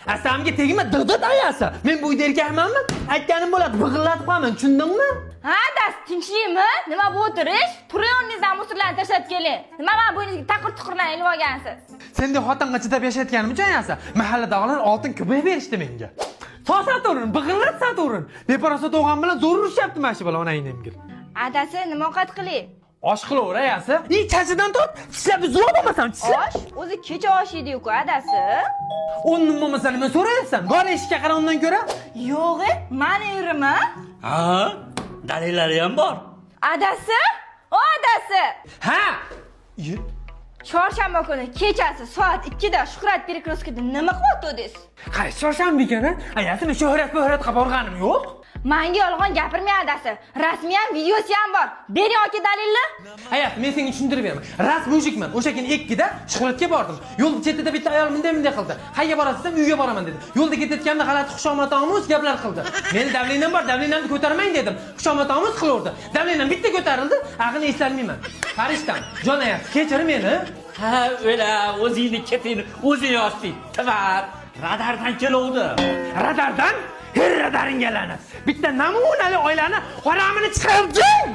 Asamga tegma, dig'da ayasi. Men bu uyda erkakmanmi? Aytganim bo'ladi, big'illatib qo'yaman, tushundingmi? Ha, adasi, tinchlikmi? Nima bu o'tirish? Turing, o'rningizdan мусор larni tashlab keling. Nima mana bo'yningizga taqir tuqirlarni ilib olgansiz? Sendek xotinga chidab yashayotganim uchun ayasi, mahalladagilar oltin kubik berishdi menga. Sotavering, big'illat sotavering. Beparasot o'g'am bilan zo'r urushyapti mana shu bola onangni emgil. Adasi, nima ovqat qilay? Osh qilaver ayasi. I chachidan tort, tishlab zo'r bo'lmasam, tishlab. Osh? O'zi kecha osh yedi-ku, adasi. O'rnim bo'lmasa nima so'rayapsan? Bor, eshikka qara undan ko'ra. Yo'q, e, mani erimmi? Ha, dalillari ham bor. Adasi? O adasi! Ha. Chorshanba kuni kechasi soat 2 da Shuhrat перекрёстка da nima qilyotdingiz? Qaysi chorshanba ekan, a? Ayasi, men shuhrat buhrat qilib borganim yo'q. Manga yolg'on gapirmang, adasi. Rasmi ham, videosi ham bor. Bering aka dalilni. Ayasi, men senga tushuntirib beraman. Rost мужик man. O'sha kuni 2da Shuhratga bordim. Yo'l chetida bitta ayol bunday bunday qildi. Qayerga borasiz desam, uyga boraman dedi. Yo'lda ketayotganda g'alati xushomadomuz gaplar qildi. Meni давление m bor, давление mni ko'tarmang dedim. Xushomadomuz qilaverdi. Давление m bitta ko'tarildi, ag'ini eslolmayman. Farishtam, jon ayasi, kechir meni. Ha, o'la, o'zingni ketingni o'zing yosting. Товар, radardan keluvdi. Radardan? Her radaringga la'nat. Bitta namunali oilani haramini chiqarding.